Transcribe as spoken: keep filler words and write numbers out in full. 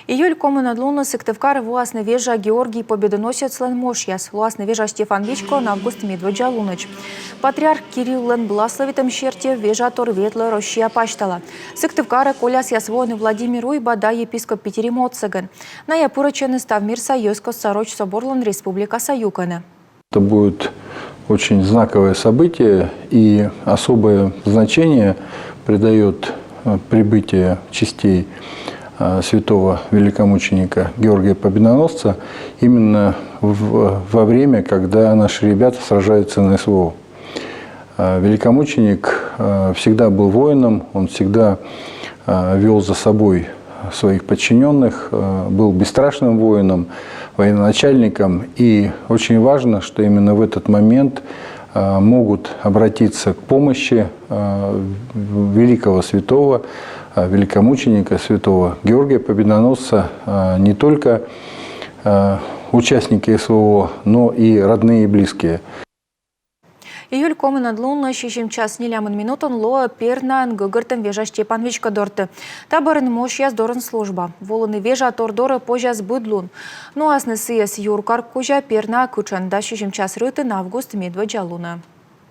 Июль комынӧд лунӧ Сыктывкарӧ воасны вежа Георгий Победоносецлӧн мощъяс. Лоасны вежа Стефан вичкоын август медводдза лунӧдз. Патриарх Кириллӧн бласлӧвитӧм серти вежатор ветлӧ Россия пасьтала. Сыктывкарӧ колясъяс воӧны Владимир Уйба да епископ Питирим отсӧгӧн. Найӧ пырӧдчӧны Став мирса йӧзкостса роч соборлӧн республикаса юкӧнӧ. Это будет очень знаковое событие, и особое значение придает э, прибытие частей э, святого великомученика Георгия Победоносца именно в- во время, когда наши ребята сражаются на СВО. Э, Великомученик э, всегда был воином, он всегда э, вел за собой своих подчиненных, э, был бесстрашным воином, военачальником. И очень важно, что именно в этот момент э, могут обратиться к помощи э, великого святого, э, великомученика святого Георгия Победоносца э, не только э, участники СВО, но и родные и близкие. Июль комынӧд лунӧ сизим час нелямын минутӧн лоӧ Пернаын гӧгӧртӧм вежа Степан вичко дорті. Та бӧрын мощъяс дорын служба. Волыны вежатор дорӧ позяс быд лун. Нуасны сійӧс юркар кузя Пернаӧ кытшӧн да сизим час рытын август медводдза лунӧ.